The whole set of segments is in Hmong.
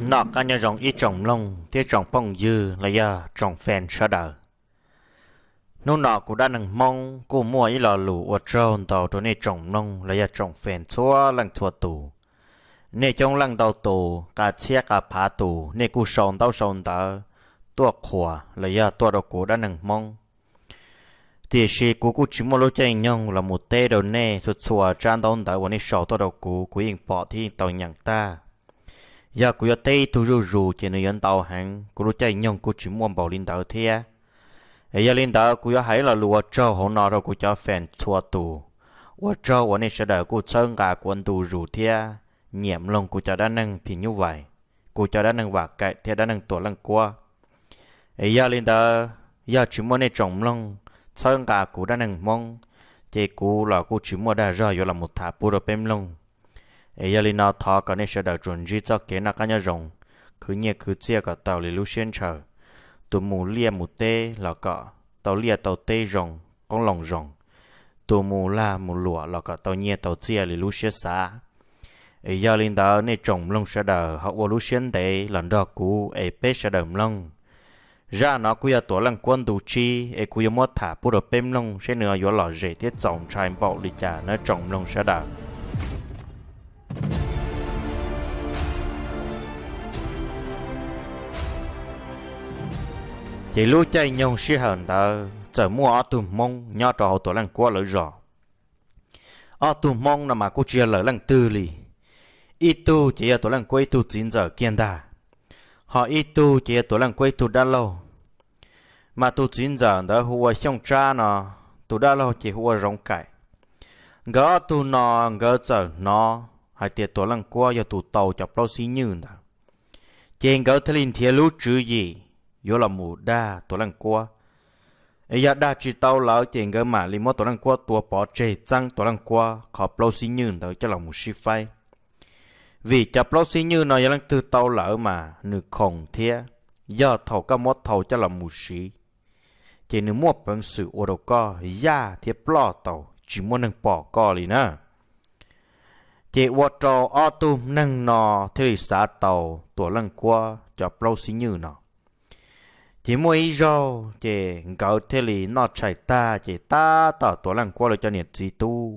Noj qab nyob zoo ib tsoom mloog thiab tsoom phooj ywg los yog tsoom fan sawv daws. Hnub no kuv Dab Neeg Hmoob kuj muaj ib lo lus ua tsaug ntau rau nej tsoom mloog los yog tsoom fan txhua leej txhua tus. Nej coob leej ntau tus, qas txhiab qas phav tus, nej kuj sau ntaub sau ntawv tuaj qhuas los yog tuaj rau kuv Dab Neeg Hmoob. Tiam sis kuv kuj tsis muaj lub caij nyoog los mus teb rau nej txhua txhua tsab ntaub ntawv uas nej sau tuaj rau kuv, kuv yeej pom thiab yeej tau nyeem tag. Yog kuv yuav teb ib tug zuj zus ces nws yuav ntau heev, kuv lub caij nyoog kuj tsis muaj npaum li ntawd thiab. Es yog li ntawd kuv yuav hais ib lo lus ua tsaug hauv no rau kuv cov fan txhua tus. Ua tsaug uas nej sawv daws kuj txhawb nqa kuv ua ntu zus thiab nyiam mloog kuv cov dab neeg phim nyuj vais, kuv cov dab neeg Vam Kaim thiab dab neeg Tuam Leej Kuab. Es yog li ntawd, yog tsis muaj nej tsoom mloog txhawb nqa kuv Dab Neeg Hmoob, ces kuv los kuj tsis muaj dag zog yuav los mus tham pub rau peb mloog. Es yog li no thov kom nej sawv daws tsuas ntsib txoj kev noj qab nyob zoo, khwv nyiaj khwv txiaj kom tau li lub siab ntshaw. Tus mus liaj mus teb los kom tau liaj tau teb zoo, qoob loo zoo. Tus mus lag mus luam los kom tau nyiaj tau txiaj li lub siab xav. Es yog li ntawd nej tsoom mloog sawv daws ho ua lub siab ntev los nrog kuv es peb sawv daws mloog. Zaj no kuj yog Tuam Leej Kuab ntu tsib es kuv yuav muab tham pub rau peb mloog seb nws yuav lom zem thiab txaus ntshai npaum li cas nawb tsoom mloog sawv daws. Ces lub caij nyoog sij hawm ntawd txawm muaj ob tug Hmoob nyob rau hauv Tuam Leej Kuab lawv zos. Ob tug Hmoob no mas kuj tsis yog lawm leej twg li. Ib tug ces yog Tuam Leej Kuab ib tug txiv ntxawm kiag ntag, ho ib tug ces yog Tuam Leej Kuab ib tug dab laug. Mas tus txiv ntxawm ntawd hu ua Xyooj Tsab no, tus dab laug ces hu ua Zoov Kaim. Nkawd ob tug no nkawd txawm hnov hais tias Tuam Leej Kuab yog tus tau cov plaub xib nywj ntawd, ces nkawd thiaj li nrhiav lub tswv yim yuav los mus dag Tuam Leej Kuab. Es yog dag tsis tau lawm ces nkawd mam li muab Tuam Leej Kuab tua pov tseg txeeb Tuam Leej Kuab qhov plaub xib nywj ntawd coj los mus sib faib. Vim cov plaub xib nywj no yog leej twg tau lawm mas nws khoom thiab, yog thaum koj muab thau coj los mus siv, ces nws muaj peev xwm ua rau koj yaj thiab ploj tau tsis muaj neeg pom koj li na. Ces ua rau ob tug neeg no thiaj li xav tau Tuam Leej Kuab cov plaub xib nywj no. Ces muaj ib zaug ces nkawd thiaj li noj tshais tag ces tab tom Tuam Leej Kuab lawv cov niam txiv tub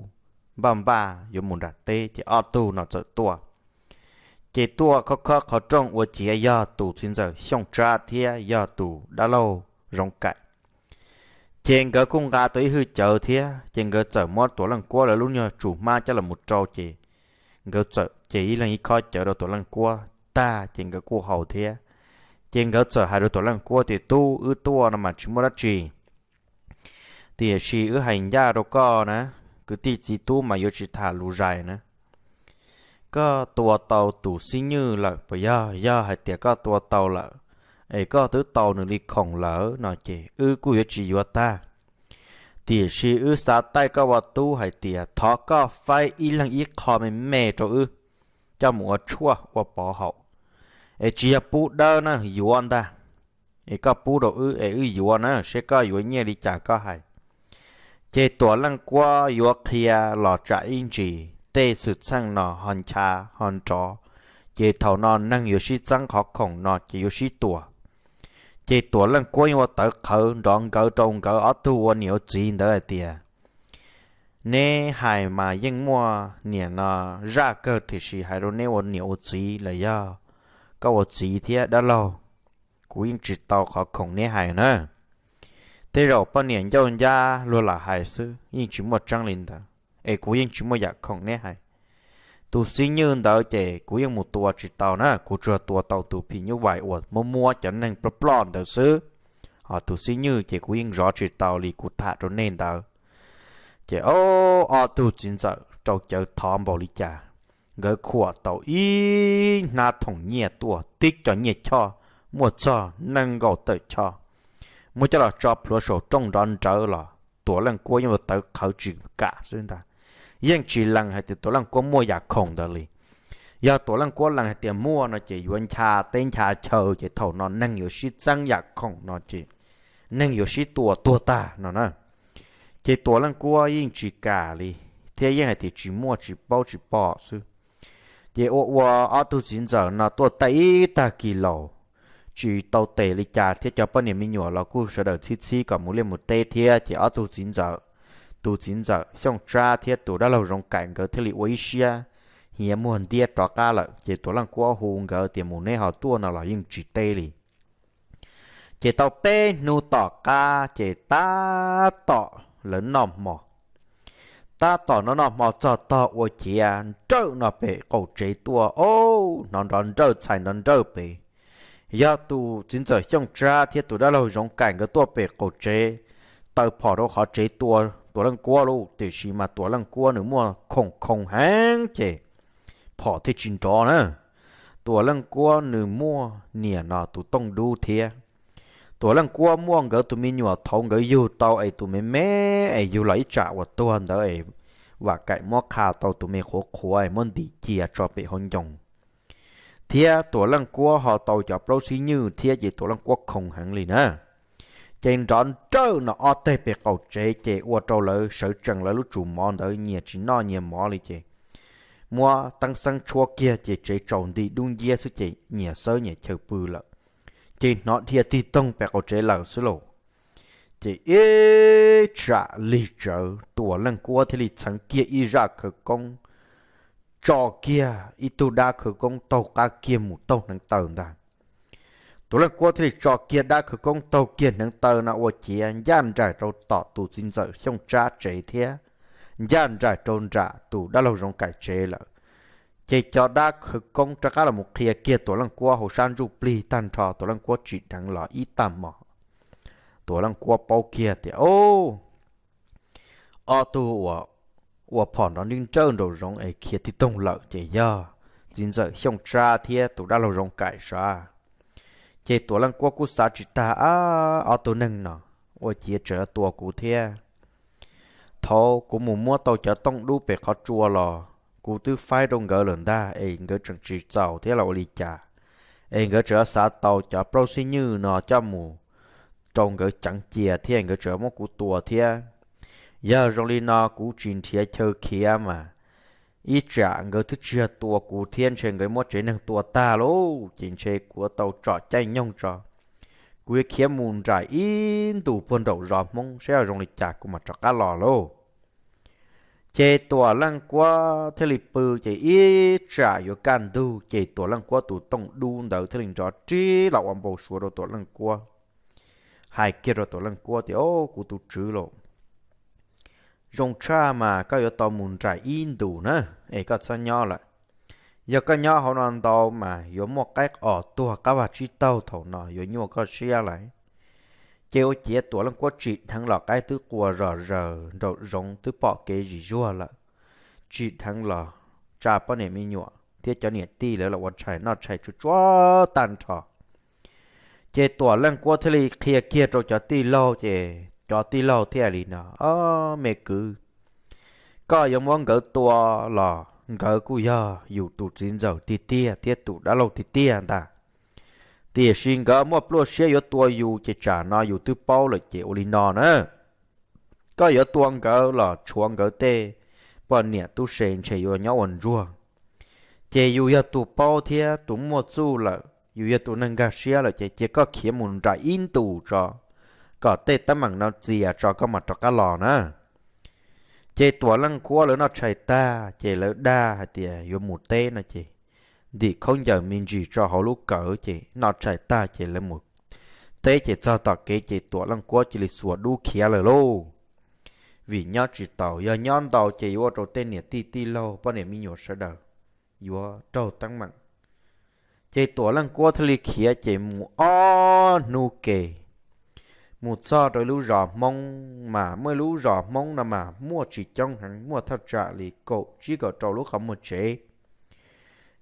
npaj npaj yuav mus nram teb ces ob tug no txawm tuaj. Ces tuaj khob khob qhov rooj ua ciav yog tus txiv ntxawm Xyooj Tsab thiab yog tus dab laug Zoov Kaim. Ces nkawd kuj nqa tau ib hwj cawv thiab, ces nkawd txawm muab Tuam Leej Kuab lawv lub nyuag tsum hmab coj los mus rau ces nkawd txawm ces ib leeg ib khob cawv rau Tuam Leej Kuab tag ces nkawd kuj haus thiab. Ces nkawd txawm hais rau Tuam Leej Kuab tias, Tub, wb tuaj no mas tsis muaj dab tsi, tiam sis wb hais ncaj rau koj na, kwv tij txiv tub mas yuav tsis tham lus zais na. Koj tua tau tus xib nywj lawm puas yog? Yog hais tias koj tua tau lawm, es koj twb tau nws li khoom lawm no ces wb kuj yuav tsis yuav tag. Tiam sis wb xav taij koj ua tub hais tias thov koj faib ib leeg ib qho me me rau wb, coj mus ua tshuaj ua pov haum. Es tsis yog pub dawb na, yuav ntag. Es koj pub rau wb es wb yuav na, seb koj yuav nyiaj li cas koj hais. Ces Tuam Leej Kuab yuav qhia los tsam ib ntsis tej xwm txheej no ho ncha ho nrov, ces thaum no neeg yuav sib txeeb qhov khoom no ces yuav sib tua. Ces Tuam Leej Kuab yeej ua tawv qhawv nrov nkawv rau nkawd ob tug ua niam ua txiv ntawd hais tias, Neb hais mas yeej muaj niam no zaj kawg, tiam sis hais rau neb ua niam ua txiv los yog koj ua txiv thiab dab laug, kuv yeej tsis tau qhov khoom neb hais na. Tej zaum poj niam ncauj ncab luag lam hais xwb, yeej tsis muaj tseeb li ntawd, es kuv yeej tsis muaj yam khoom neb hais. Tus xib nywj ntawd ces kuv yeej mus tua tsis tau na, kuv tsuas tua tau tus phim nyuj vais uas muab muab cov neeg ploj ploj ntawd xwb. Ho tus xib nywj ces kuv yeej zov tsis tau li kuv tham rau nej ntawd. Ces ob tug txiv ntxawm rau cawv thov npaum li cas, nkawd khuam tau ib hnab thoom nyiaj tuaj, tib co nyiaj choj muaj txog nees nkaum tawm choj, muab coj los tso plhuav saum rooj nrov nrawv los Tuam Leej Kuab yeej ua tawv qhawv tsis kam xwb ntag. Yeej tsis lees hais tias Tuam Leej Kuab muaj yam khoom ntawd li. Yog Tuam Leej Kuab lees hais tias muaj no ces yuav ncha teb ncha chaw, ces thaum no neeg yuav sib txeeb yam khoom no ces neeg yuav sib tua tuag tag no na. Ces Tuam Leej Kuab yeej tsis kam li, thiab yeej hais tias tsis muaj, tsis paub tsis pom xwb. Ces ua ua ob tug txiv ntxawm no tuaj taij ib tag kis laus, tsis tau tes li cas thiab cov poj niam me nyuam los kuj sawv daws txhib txhib kom mus liaj mus teb thiab, ces ob tug txiv ntxawm, tus txiv ntxawm Xyooj Tsab thiab tus dab laug Zoov Kaim nkawd thiaj li ua ib siab hiav muag ntiab rov qab lawm. Ces Tuam Leej Kuab hu nkawd tias mus neb ho tuaj no los yeej tsis teb li. Ces tau peb hnub tom qab ces tab tom lawv noj hmo. Tab tom noj noj hmo txog tog ua ciav nrawj no pem qaum tsev tuaj, o, hnov nrov nrawj txhais nrov nrawj pem. Yog tus txiv ntxawm Xyooj Tsab thiab tus dab laug Zoov Kaim nkawd tuaj pem qaum tsev, taw phom rau qhov tsev tua Tuam Leej Kuab lauj, tiam sis mas Tuam Leej Kuab nws muaj khoom khoom heev ces phom thiaj tsis nrov na. Tuam Leej Kuab nws muaj niam no tus tooj dub thiab. Tuam Leej Kuab muaj nkawd tus me nyuam thaud nkawd yug tau es tus me me es yug los ib tsam uas tuag ntawd es Vam Kaim muab qha tau tus me qhuav qhuav es muab ntim cia tso pem hauv ncoo. Thiab Tuam Leej Kuab ho tau cov plaub xib nywj thiab ces Tuam Leej Kuab khoom heev li na. Ces nrov nrawj no ob teg pem qaum tsev ces ua rau lawv sawv tsees lawv lub tsum mov ntawd nyias tsis noj nyias mov li ces muab teeb xeeb tshuab kiag ces tsev tsaus nti dub nciab xwb ces nyias xawb nyias chaw pw lawm. Ces hnov dhia tig toog pem qaum tsev lawm xwb lauj. Ces ib tsam lig tsawv Tuam Leej Kuab thiaj li txheev kiag ib zaj khawv koob, tso kiag ib tug dab khawv koob taug qab kiag mus taug hneev taw ntag. Tuam Leej Kuab thiaj li tso kiag dab khawv koob taug kiag hneev taw no ua ciav ncaj nraim rau tom tus txiv ntxawm Xyooj Tsab tsev thiab ncaj nraim rau nram tus dab laug Zoov Kaim tsev lawm. Ces cov dab khawv koob rov qab los mus qhia kiag Tuam Leej Kuab hauv sab ntsuj plig tag nrho, Tuam Leej Kuab tsim dheev los ib tag hmo. Tuam Leej Kuab paub kiag tias, o, ob tug uas ua phom nrov nrib nrawj nraum zoov es khiav tig toog lawm ces yog txiv ntxawm Xyooj Tsab thiab tus dab laug Zoov Kaim sav. Ces Tuam Leej Kuab kuj xav tsis tag, ab, ob tug neeg no ua ciav tseem tua kuv thiab. Thaum kuv mus muab tau cov tooj dub pem qhov tsua los kuv twb faib rau nkawd lawm ntag es nkawd tseem tsis txaus thiab los ua li cas, es nkawd tseem xav tau cov plaub xib nywj no coj mus rau nkawd ceev cia thiab nkawd tseem muab kuv tua thiab. Yog zoo li no kuv tsis nrhiav chaw khiav mas ib tsam nkawd twb tsis yog tua kuv thiab ntshe nkawd muab tsev neeg tua tag lauj, ces ntshe kuv tau tsom caij nyoog tso. Kuv yuav khiav mus nraim ib ntus puag nraum zos Hmoob saib yog zoo li cas kuv mam rov qab los lauj. Ces Tuam Leej Kuab thiaj li pw, ces ib tsam yuav kaj ntug ces Tuam Leej Kuab tus tooj dub ntawd thiaj li nrov rib los ua npau suav rau Tuam Leej Kuab, hais kiag rau Tuam Leej Kuab tias, o, kuv tus tswv lauj, zoo tshaj mas koj yuav tau mus nraim ib ntus na, es koj txhob nyob lawm. Yog koj nyob hauv no ntau mas yuav muaj qaib os tuag qab vag tsib taug thaum no yuav nyuaj koj siab lawm. Ces ua ciav Tuam Leej Kuab tsim dheev los qaib twb qua zom zaws nraum zoov twb pom kev zim zuag lawm. Tsim dheev los tsa poj niam me nyuam thiab cov niam tij lawv los ua tshais noj tshais tsuag tsuag tag nrho. Ces Tuam Leej Kuab thiaj li qhia kiag rau cov tij laug, ces cov tij laug thiaj li no, o, me kwv, koj yuav muab nkawd tua los nkawd kuj yog yus tus txiv ntxawm tiag tiag thiab tus dab laug tiag tiag ntag. Tiam sis nkawd muaj pluaj siab yuav tua yus ces tsam no yus twb paub lawm ces ua li no na. Koj yuav tua nkawd los tshuav nkawd tej poj niam tub se ntshe yuav nyob ua ntsuag. Ces yus yog tus paub thiab tus muaj txuj lawm, yus yog tus neeg nkag siab lawm ces cia koj khiav mus nraim ib ntus tso, kom tej teeb meem no txias tso koj mam rov qab los na. Ces Tuam Leej Kuab lawv noj tshais tag ces lawv dag hais tias yuav mus teb no ces ntim khaub ncaws me ntsis tso hauv lub kawm ces noj tshais tag ces lawv mus teb ces txog tom kev ces Tuam Leej Kuab cia li xuas dub khiav lawm lauj. Vim nyob tsis taus, yog nyob ntau ces yuav ua rau tej niam tij tij laug poj niam me nyuam sawv daws yuav raug teeb meem. Ces Tuam Leej Kuab thiaj li khiav ces mus ob hnub ke, mus txog rau lub zos Hmoob mas muaj ib lub zos Hmoob no mas muaj tsis coob heev, muaj thaj tsam li kaum tsib kaum rau lub qhov muag tsev.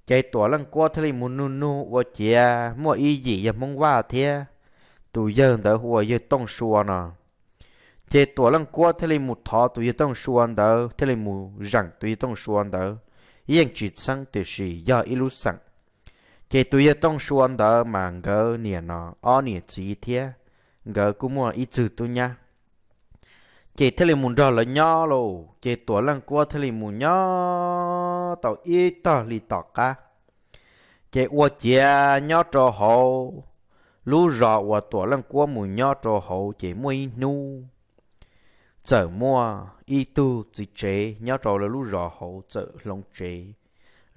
Ces Tuam Leej Kuab thiaj li mus nug nug ua ciav muaj ib yim yog Hmoob Vaj thiab tus yawg ntawd hu ua yawg Tooj Sua no. Ces Tuam Leej Kuab thiaj li mus thov tus yawg Tooj Sua ntawd, thiaj li mus zeem tus yawg Tooj Sua ntawd, yeej tsis txheeb tiam sis yog ib lub xeem. Ces tus yawg Tooj Sua ntawd mas nkawd niam no ob niam txiv thiab nkawd kuj muaj ib txwg tub nyab. Ces thiaj li mus nrog lawv nyob lauj. Ces Tuam Leej Kuab thiaj li mus nyob tau ib tog hli tom qab. Ces ua ciav nyob rau hauv lub zos uas Tuam Leej Kuab mus nyob rau hauv ces muaj ib hnub txawm muaj ib tug txiv tsev nyob rau lawv lub zos hauv txawm hloov tsev,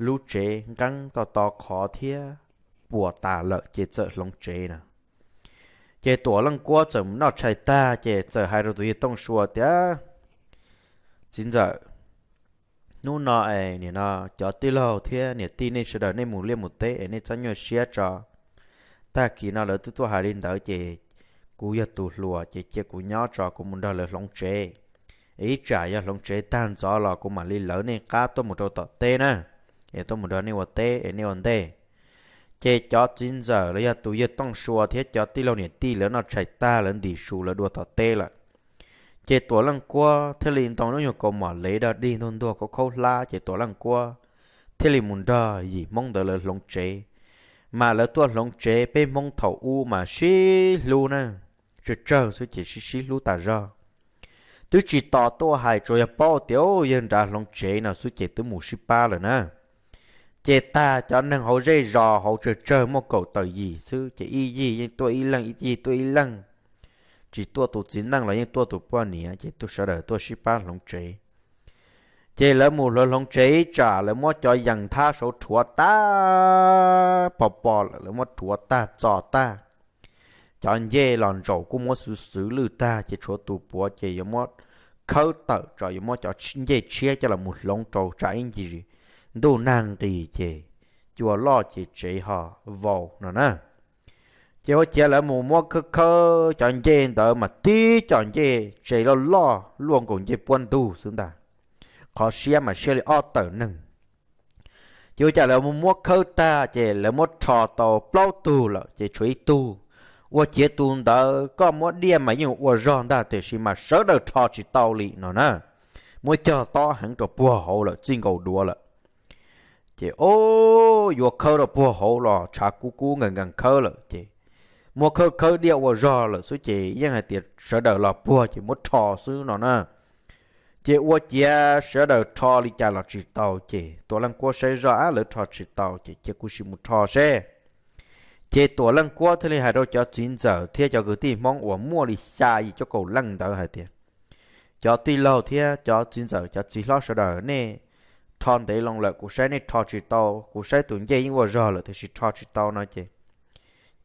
lub tsev nqeeb to to qhov thiab puas tas lawm ces txawm hloov tsev na. Ces Tuam Leej Kuab txawm noj tshais tag ces txawm hais rau tus yawg Tooj Sua tias, Txiv ntxawm, hnub no es nim no cov tij laug thiab niam tij nej sawv daws nej mus liaj mus teb es nej txhob nyuaj siab tso. Tag kis no lawv twb tuaj hais li ntawd ces kuv yog tus hluas ces cia kuv nyob tso, kuv mus nrog lawv hloov tsev. Es ib tsam yog hloov tsev tag ntxov los kuv mam li lawv nej qab tuaj mus rau tom teb na, es tuaj mus nrog nej ua teb es nej ua ntej. Ces cov txiv ntxawm los yog tus yawg Tooj Sua thiab cov tij laug niam tij lawv noj tshais tag lawv ntim su lawv dua tom teb lawm. Ces Tuam Leej Kuab thiaj li ntoo lub nyuag kaus mom lev dog dig ntuag ntuag khaub khaub hlab ces Tuam Leej Kuab thiaj li mus nrog yim Hmoob ntawd lawv hloov tsev. Mas lawv tuaj hloov tsev peb Hmoob thaum ub mas sib hlub na, tsawg tsawg xwb ces sib sib hlub tas zog. Twb tsis tos tuaj hais, tsuas yog paub tias yawg nrad hloov tsev no xwb ces twb mus sib pab lawm na. Ces tag cov neeg hauv zej zos hauv tsawg tsawg muaj kaum tawm yim xwb ces ib yig yeej tuaj ib leeg, ib yig tuaj ib leeg. Tsis tuaj tus txiv neej los yeej tuaj tus poj niam ces tuaj sawv daws tuaj sib pab hloov tsev. Ces lawv mus hloov hloov tsev ib tsam lawv muab cov yees thab saud rhuav tag pos pos lawm, lawv muab rhuav tag txo tag. Cov ncej los ntsaum kuj muab xwv xwv lwj tag ces tshuav tus puav ces yuav muab khawb tawm tso, yuav muab cov ncej tshiab coj los mus hloov rau tsam ib ncig ntuj nag nqis ces cua loj ces tsev ho vau no na. Ces ua ciav lawv mus muab khawb khawb cov ncej ntawd mas tib co ncej tsev loj loj luaj nkaus ncej puab ntug xwb ntag. Qhov siab mas siab li ob tawm neeg. Ces ua cas lawv mus muab khawb tag ces lawv muab rho tau plaub tug lawm ces tshuav ib tug. Ua ciav tus ntawd koj muab diaj mas yeej ua zog ntag tiam sis mas sawv daws rho tsis tau li no na. Muab cog tob heev rau puag hauv lawm, txij nkaus duav lawm. Ces o, yuav khawb rau puag hauv los tshav kub kub nkees nkees khawb lawm ces muab khawb khawb diaj ua zog lawm xwb ces yeej hais tias sawv daws los puag ces muab rho xwb no na. Ces ua ciav sawv daws rho li cas los tsis tau ces Tuam Leej Kuab saib zoj, ab, lawv rho tsis tau ces cia kuv sim mus rho seb. Ces Tuam Leej Kuab thiaj li hais rau cov txiv ntxawm thiab cov kwv tij Hmoob uas muaj li xya yim cuaj kaum leej ntawd hais tias, cov tij laug thiab cov txiv ntxawm cov txiv hlob sawv daws, nej rho ntev loo lawm kuv saib nej rho tsis tau, kuv saib tus ncej yeej ua zog lawm tiam sis rho tsis tau no ces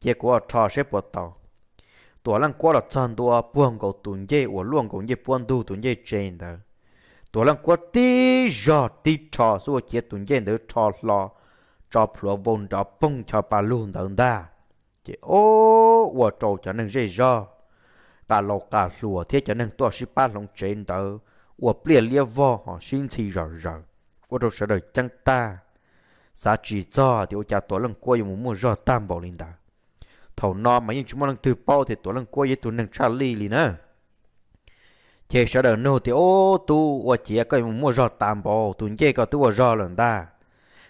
cia kuv rho seb puas tau. Tuam Leej Kuab los txog ntua puag nkaus tus ncej uas luaj nkaus ncej puab ntug tus ncej tse ntawd. Tuam Leej Kuab tib zog tib rho xwb ua ciav tus ncej ntawd rho hlo tso plhuav vau nrov poog ncho pa lug ntawd ntag. Ces o, ua rau cov neeg zej zog, qas laus qas hluas thiab cov neeg tuaj sib pab hloov tsev ntawd ua pliaj liab vog ho sib ntxhi zom zaws, ua rau sawv daws ceeb tag, xav tsis txog tias ua cas Tuam Leej Kuab yuav mus muaj zog tag npaum li ntawd. Thaum no mas yeej tsis muaj leej twg paub tias Tuam Leej Kuab yog ib tug neeg tshaj lij li na. Ces sawv daws nug tias, Ub, tub, ua ciav koj yuav mus muaj zog tas npaum, tus ncej koj twb ua zog lawm ntag.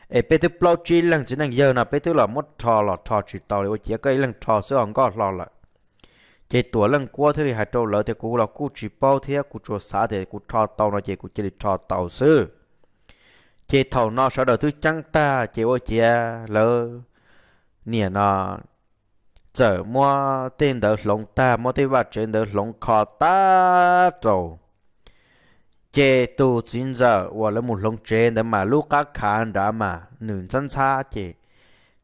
Es peb twb plaub tsib leeg txiv neej yawg no peb twb los muab rho los rho tsis tau li, ua ciav koj ib leeg rho xwb ho nkoj hlo lawm. Ces Tuam Leej Kuab thiaj li hais rau lawv tias, Kuv los kuj tsis paub thiab, kuv tsuas xav tias kuv rho tau no ces kuv cia li rho tau xwb. Ces thaum no sawv daws twb ceeb tag ces ua ciav lawv niam no txawm muab tej ntawd hloov tag, muab tej vaj tsev ntawd hloov kho tag rau. Ces tus txiv ntxawm uas lawv mus hloov tsev ntawd mas lub qab khav nrad mas nws ntxhab ntxhab ces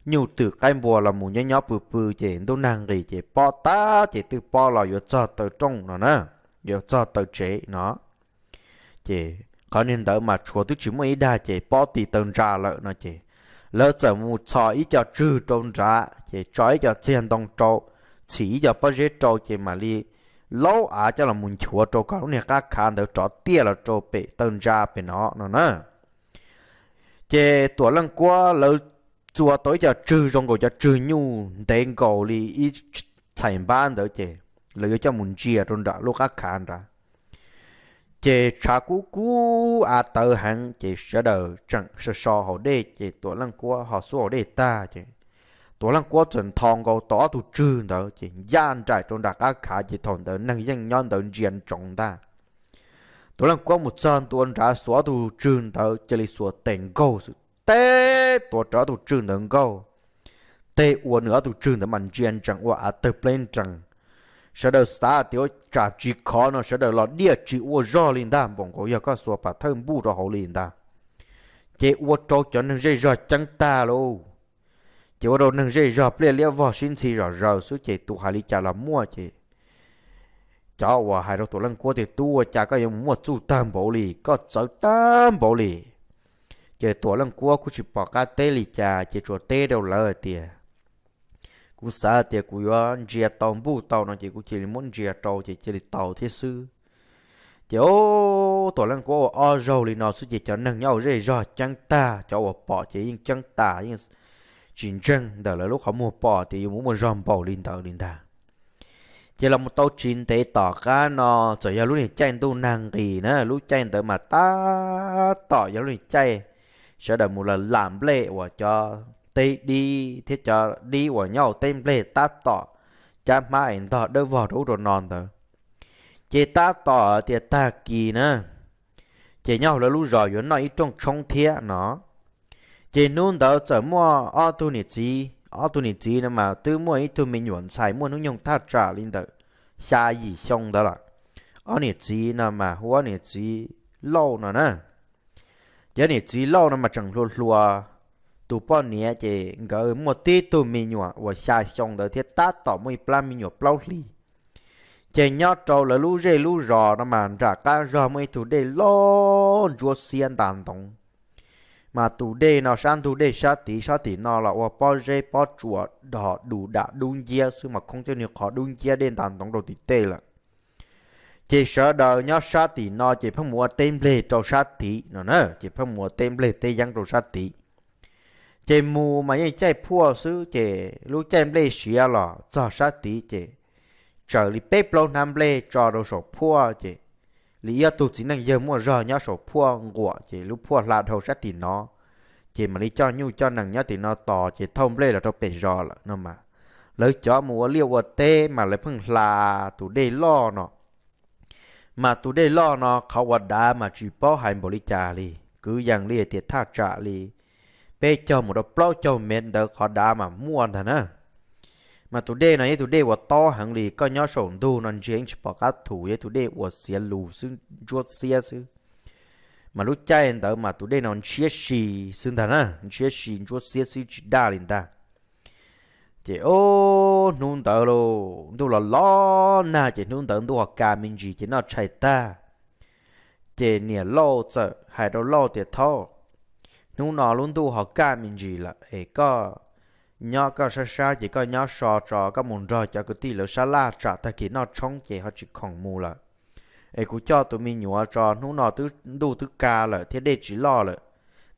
nyuj twm qaib npua los mus nyob nyob pw pw ces ntuj nag nqis ces pob tag ces twb pob los yuav txog taw rooj no na, yuav txog taw tsev no. Ces qhov niag ntawd mas tshuav twb tsis muaj ib dag ces pob ti taw ntsa lawm no ces lawv txawm mus txhos ib co tswg rau nrad ces tso ib co txiag ntoo rau, txhim ib co pob zeb rau ces mam li laub av coj los mus nchuav rau kom lub niag qab khav ntawd rov tiaj los rau pem taw ntsa pem no no na. Ces Tuam Leej Kuab lawv txua tau ib co tswg zoo nkaus cov tswg nyuj ntev nkaus li ib txhais npab ntawd ces lawv yuav coj mus ntsia rau nram lub qab khav nrad. Ces tshav kub kub av tawv heev ces sawv daws tseem so so haus dej ces Tuam Leej Kuab ho xub haus dej tag ces Tuam Leej Kuab txawm nthos nkaus tau ob tug tswg ntawd ces ncaj nraim rau nram qab khav ces thaum ntawd neeg yeej nyob ntawd ntsia ntsoov ntag. Tuam Leej Kuab mus txog ntua nrad xuas ob tug tswg ntawd cia li xuas tes nkaug xwb teb tuav rawv ob tug tswg ntawd nkaug. Tej ua nws ob tug tswg ntawd mas ntsia ntsees ua av tawg pleb nrees. Sawv daws xav tias ua tsam tsis khov no sawv daws los diaj tsis ua zog li ntag, npaum nkaus yog koj xuas pas thawj npuj rau hauv li ntag. Ces ua rau cov neeg zej zog ceeb tag lauj. Ces ua rau neeg zej zog pliaj liab vog sib ntxhi zom zaws xwb ces tus hais li cas los muaj ces cov uas hais rau Tuam Leej Kuab tias tub ua cas koj yuav mus muaj txuj tag npaum li, koj txawv tag npaum li. Ces Tuam Leej Kuab kuj tsis pom qab teb li cas ces tsuas teb rau lawv hais tias kuv xav tias kuv yuav ntsia tau npuj tau no ces kuv cia li muab ntsia rau ces cia li tau thiab xwb. Ces o, Tuam Leej Kuab ua ob zaug li no xwb ces cov neeg nyob hauv zej zog ceeb tag, cov uas pom ces yeej ceeb tas yeej tsis ntseeg ntawm lawv lub qhov muag pom tias yuav mus muaj zog npaum li ntawd li ntag. Ces los mus tau tsis ntev tom qab no txawm yog lub niag caij ntuj nag nqis na, lub caij ntawd mas tab tom yog lub niag caij sawv daws mus lam nplej uas cov teb dib thiab cov dib uas nyob hauv teb nplej tab tom cab hmab es ntog dawb vog rau ub rau no ntawd. Ces tab tom tias tag kis na, ces nyob hauv lawv lub zos yuav noj ib rooj tshoob thiab no. Ces hnub ntawd txawm muaj ob tug niam txiv, ob tug niam txiv no mas twb muaj ib tug me nyuam ntxhais muaj hnub nyoog thaj tsam li ntawm xya yim xyoo ntawd lawm. Ob niam txiv no mas hu ob niam txiv Lauj no na. Ces ob niam txiv Lauj no mas tseem hluas hluas, tus poj niam ces nkawd muaj tib tug me nyuam uas xya xyoo ntawd thiab tab tom muaj ib plab me nyuam plaub hlis. Ces nyob rau lawv lub zej lub zos no mas nram qab zog muaj ib tug dej loj ntsuab xiab ntas ntoov. Mas tus dej no sab ntug dej sab tid, sab tim no los ua pob zeb pob tsuas dhos dus dam dub nciab xwb mas khoob coj niag qhov dub nciab dej ntas ntoov rau tim tej lawm. Ces sawv daws nyob sab tim no ces pheej mus ua teb nplej rau sab tid no na, ces pheej mus ua teb nplej teb yeeb rau sab tid. Ces mus mas yeej caij phuaj xwb ces lub caij nplej siav los txog sab tid ces tsaws li peb plaub hnab nplej tso rau saum phuaj ces li ib ob tug txiv neej yawg muaj zog nyob saum phuaj nquam ces lub phuaj hla dhau sab tim no. Ces mam li coj nyuj coj nees nyob tim no tos ces thauj nplej los rau pem zos lawm no mas. Lawv cov mus ua liaj ua teb mas lawv pheej hla tus dej loj no. Mas tus dej loj no qhov uas dav mas tsis paub hais npaum li cas li, kwv yees li tias thaj tsam li peb caug mus rau plaub caug mev ntawd qhov dav mas muaj ntag na. Mas tus dej no yog tus dej uas tob heev li, koj nyob saum ntug no ntsia yeej tsis pom qab thum, yog tus dej uas xiav lus xwb ntsuab xiab xwb. Mas lub caij ntawd mas tus dej no ntshiab si xwb ntag na, ntshiab si ntsuab xiab xwb tsis daj li ntag. Ces o, hnub ntawd los ntuj los los nag ces hnub ntawd ntuj ho kaj me ntsis ces noj tshais tag. Ces niam Lauj txawm hais rau Lauj tias thaub, hnub no lub ntuj ho kaj me ntsis lawm es koj nyob koj sab sab ces koj nyob so tso, koj mus nrog cov kwv tij lawv sab laj tsam tag kis noj tshoob ces ho tsis khoom mus lawm. Es kuv coj tus me nyuam tso, hnub no ntuj twb kaj lawm thiab dej tsis loj lawm.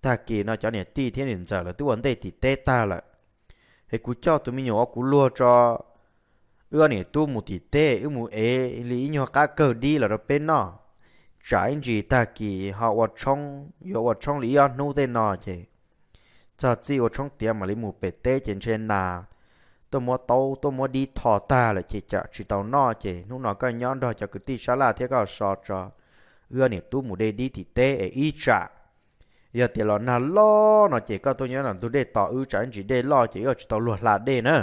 Tag kis no cov niam tij thiab niam ntxawm lawv twb ua ntej tim teb tag lawm. Es kuv coj tus me nyuam ua kuv luag tso, wb ob niam tub mus tim teb, wb mus ev li ib nyuag qab kawg dib los rau peb noj. Tsam ib ntsis tag kis ho ua tshoob, yuav ua tshoob li ib ob hnub tej no ces txog txij ua tshoob tiav mam li mus pem teb ces ntshe nas tuaj muab taub tuaj muab dib tho tag lawm ces tsam tsis tau noj ces hnub no koj nyob nrog cov kwv tij sab laj thiab koj so tso, wb ob niam tub mus de dib tim teb es ib tsam yog tias los nag loj no ces koj tuaj nyob ntawm ntug dej tos wb, tsam ib ntsis dej loj ces wb tsis tau luag hla dej na.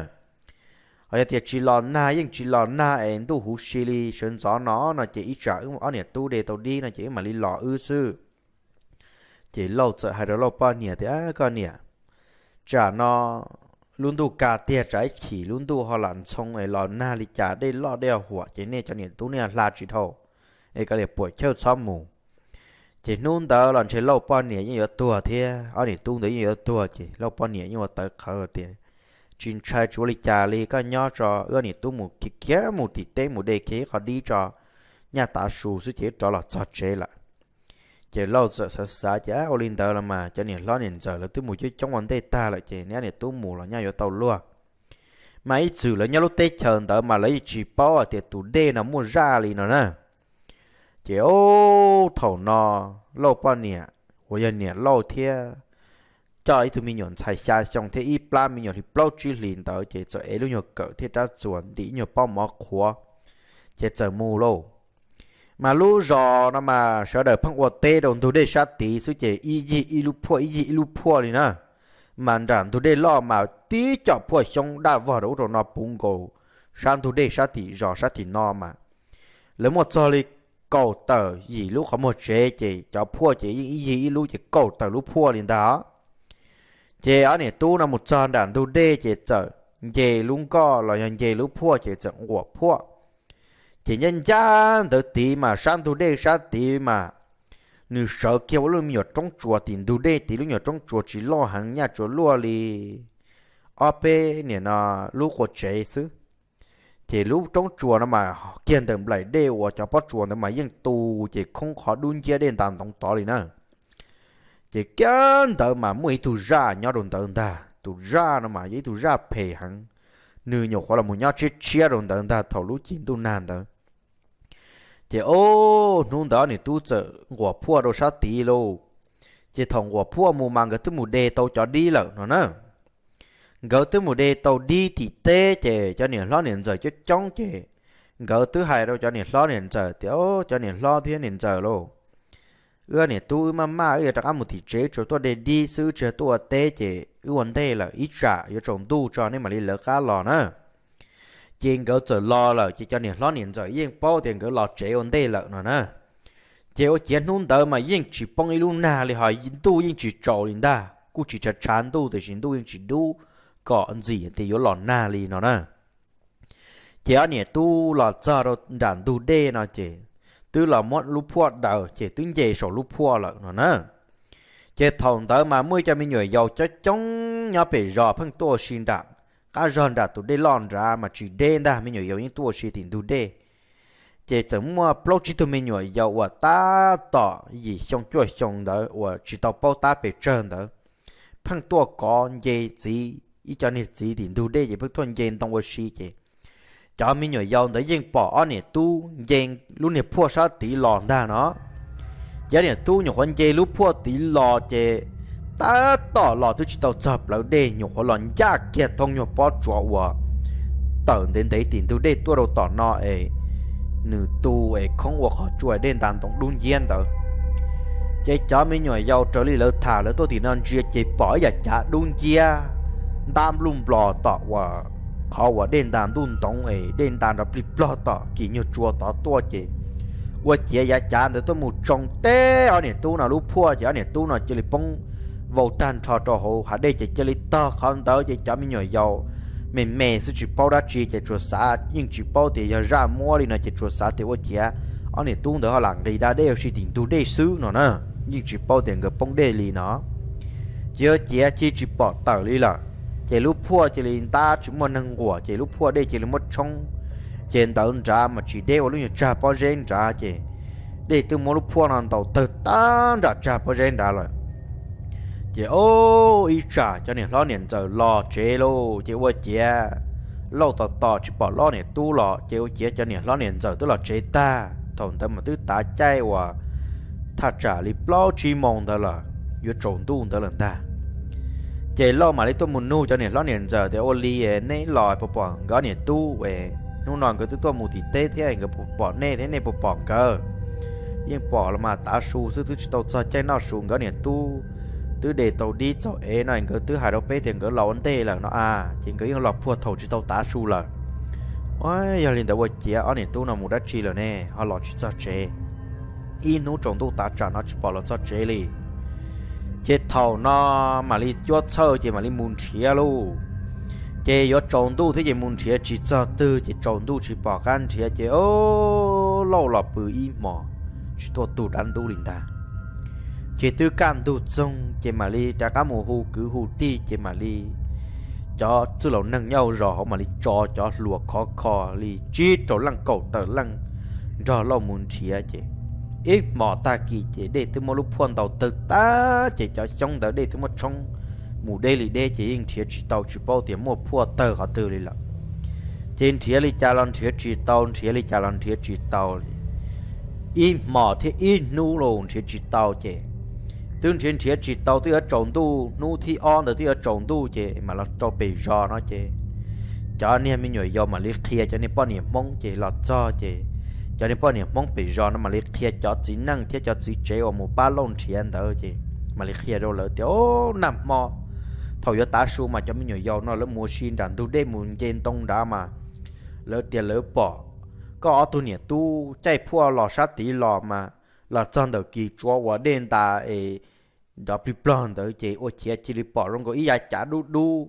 Ho yog tias tsis los nag, yeej tsis los nag es ntuj huv si li sawv ntxov no no ces ib tsam wb ob niam tub de tau dib no ces wb mam li los wb xwb. Ces Lauj txawm hais rau Lauj poj niam tias, koj niam, tsam no lub ntuj kaj tiag tsam ib chim lub ntuj ho lam ntxhoo es los nag li cas dej loj dej huam ces nej cov niam tub nej hla tsis dhau es kav liam puam chawj txhob mus. Ces hnub ntawd los ntshe Lauj poj niam yeej yuav tuag thiab ob niam tub ntawd yeej yuav tuag ces Lauj poj niam yeej ua tawv qhawv tias, tsis ntshai tsis ua li cas li, koj nyob tso, wb niam tub mus kiag kiag mus tim teb mus de kiag ib qho dib tso, nyaj tav su xwb ces wb rov los txog tsev lawm. Ces Lauj txawm xav xav ces, ua li ntawd los mas cov niam hlob niam ntxawm lawv twb mus coob coob ua ntej tag lawm ces neb niam tub mus los nyaj yuav tau luag. Mas ib txwm lawv nyob lub teb chaws ntawd mas lawv yeej tsis paub hais tias tus dej no muaj zaj li no na. Ces o, thaum no Lauj poj niam uas yog niam Lauj thiab coj ib tug me nyuam ntxhais xya xyoo thiab ib plab me nyuam hli plaub tsib hlis ntawd ces txawm ev lub nyuag kawm thiab rab txuas ntim nyuag pob mov qhuav, ces txawm mus lauj. Mas lub zos no mas sawv daws pheej ua teb rau ntug dej sab tid xwb ces ib yig ib lub phuaj ib yig ib lub phuaj li na. Mas nram ntug dej loj mas tib co phuaj xyoob daj vog rau ub rau no puv nkaus sab ntug dej sab tim zos sab tim no mas lawv muaj txog li kaum tawm yim lub qhov muag tsev ces cov phuaj ces yeej ib yig ib lub ces kaum tawm lub phuaj li ntag. Ces ob niam tub no mus txog nram ntug dej ces txawm nce lub nkoj los yog nce lub phuaj ces txawm nquam phuaj. Ces ncaj ncaj ntawd tid mas sab ntug dej sab tid mas nws sawv kiag ua lub me nyuam roob tsuas tim ntug dej tid, lub nyuam roob tsuas tsis loj heev, nyaj tsuas luaj li ob peb niam no lub qua tsev xwb. Ces lub roob tsuas no mas kiag ntawm nplaim dej uas cov pob tsuas ntawd mas yeej tu ces khoob qhov dub nciab dej nta ntoo tod li na. Ces kiag ntawd mas muaj ib tug zaj nyob rau ntawd ntag, tus zaj no mas yog ib tug zaj phem heev, nws nyuam qhuav los mus nyob tshiab tshiab rau ntawd ntag thaum lub cim ntuj nag ntawd. Ces o, hnub ntawd ob niam tub txawm nquam phuaj rau sab tid lauj. Ces thaum nquam phuaj mus mas nkawd twb mus de tau cov dib lawm no na. Nkawd twb mus de tau dib tim teb ces cov niam hlob niam ntxawm coob coob ces nkawd twb hais rau cov niam hlob niam ntxawm tias, cov niam hlob thiab niam ntxawm lauj, wb niam tub wb maj maj wb yuav rov qab mus tim tsev, tsuas tuaj de dib xwb tsis tuaj ua teb ces wb ua ntej lawm, ib tsam yuav tsaus ntuj tso nej mam li lawv qab los na. Ces nkawd txawm los lawm ces cov niam hlob niam ntxawm yeej paub tias nkawd los tsev ua ntej lawm no na. Ces ua ciav hnub ntawd mas yeej tsis poob ib lub nag li ho ntuj yeej tsis tsaus li ntag, kuj tsis tshav tshav ntuj tiam sis ntuj yeej tsis dub kom ntxim tias yuav los nag li no na. Ces ob niam tub los txog rau nram ntug dej no ces twb los muab lub phuaj daws ces twb nce saum lub phuaj lawm no na. Ces thaum ntawd mas muaj ib co me nyuam yaus coob coob nyob pem zos pheej tuaj ua si nram qab zog nram tus dej loj nrad mas tsis deb ntag, me nyuam yaus yeej tuaj ua si tim ntug dej. Ces txawm muaj plaub tsib tug me nyuam yaus uas tab tom yim xyoo cuaj xyoo ntawd uas tsis tau paub tab pes tsawg ntawd pheej tuaj kov nce txiv, ib co niag txiv tim ntug dej ces pheej tuaj nce ntoo ua si ces cov me nyuam yaus ntawd yeej pom ob niam tub nce lub niag phuaj sab tid los ntag no. Ces ob niam tub nyuam qhuav nce lub phuaj tid los ces tab tom los twb tsis tau txog plawv dej nyuam qhuav los ncaj kiag thoob nyuag pob tsuas uas tawm ntev ntev tim ntug dej tuaj rau tom no es nws tu es khoob ua qhov tsua dej nta ntoo dub nciab ntawd. Ces cov me nyuam yaus raws li lawv tham lawv tuaj tim no ntsia ces pom ib yam cav dub nciab ntab npluj nplos tom uas qhov uas dej nta ntuj ntoov es dej nta nrov plig plog tom kis nyuag tsua tod tuaj ces ua ciav yav cav ntawd tuaj mus tsoo teb ob niam tub no lub phuaj ces ob niam tub no cia li poob vau tag nrho rau hauv hav dej ces cia li tog qhov ntawd ces cov me nyuam yaus me me xwb tsis paub dab tsi ces tsuas xav yeej tsis paub tias yog zaj muab li no ces tsuas xav tias ua ciav ob niam tub ntawd ho lam nqis da dej ua si tim ntug dej xwb no na, yeej tsis paub tias nkawd poob dej li no. Ces ua ciav cia tsis pom tawm li lawm, ces lub phuaj cia li ntab tsis muaj neeg nquam ces lub phuaj dej cia li muab tshoob, ces ntawd nrad mas tsis deb ua lub nyuag tsag pob zeb nrad ces dej twb muab lub phuaj no ntaus tawg tag nram tsag pob zeb nrad lawm. Ces o, ib tsam cov niam hlob niam ntxawm los tsev lauj ces ua ciav lauj tos tos tsis pom ob niam tub los ces ua ciav cov niam hlob niam ntxawm twb los tsev tag. Thaum ntawd mas twb tav caij uas thaj tsam li plaub tsib moos ntawd lawm, yuav tsaus ntuj ntawd lawm ntag. Ces lauj mam li tuaj mus nug cov niam hlob niam ntxawm tias, ua li neb los puas pom nkawd niam tub es hnub no nkawd twb tuaj mus tim teb thiab nkawd puas pom nej thiab nej puas pom nkawd? Yeej pom los mas tav su xwb twb tsis tau txog caij noj su, nkawd niam tub twb de tau dib txaus ev no, nkawd twb hais rau peb tias nkawd los ua ntej lawm no a, ces nkawd yeej los puag thaum tsis tau tav su lawm. Yog li ntawd ua ciav ob niam tub no mus dab tsi lawm ne ho los tsis txog tsev? Ib hnub tsaus ntuj tav tsam no tsis pom los txog tsev li. Ces thaum no mam li cuab txhawj ces mam li mus nrhiav lauj. Ces yuav tsaus ntuj thiab ces mus nrhiav tsis txog twg ces tsaus ntuj tsis pom qab nrhiav ces o, lauj los pw ib hmos tsis tuaj tug dab ntub li ntag. Ces twb kaj ntug txoog ces mam li rov qab mus hu kwv hu tij ces mam li cov txwj laus neeg nyob hauv zos hauv mam li tso cov hluas khov kho li tsib rau leej kaum tawm leej nrog lauj mus nrhiav ces ib hmos tag kis ces dej twb muab lub phuaj ntaus tawg tag ces cov xyoob ntawd dej twb muab tshoob mus deb li deb ces yeej nrhiav tsis tau, tsis paub tias muaj phuaj tawg qhov twg li lawm. Ces nrhiav li cas los nrhiav tsis tau, nrhiav li cas los nrhiav tsis tau li. Ib hmos thiab ib hnub los nrhiav tsis tau ces twb nrhiav nrhiav tsis tau twb yuav tsaus ntuj, hnub thib ob ntawd twb yuav tsaus ntuj ces mam los rau pem zos no ces cov niag me nyuam yaus mam li qhia cov niag poj niam Hmoob ces los txog ces cov niag poj niam Hmoob pem zos no mam li qhia cov txiv neej thiab cov txiv tsev uas mus pab lauj nrhiav ntawd ces mam li qhia rau lawv tias o, nag hmo thaum yuav tav su mas cov me nyuam yaus no lawv mus ua si nram ntug dej mus nce ntoo nrad mas lawv tias lawv pom koj ob tug niam tub caij phuaj los sab tid los mas los txog ntawm kis tsua uas dej ntas es nrov plig plog ntawd ces ua ciav cia li pom zoo nkaus ib yav cav dub dub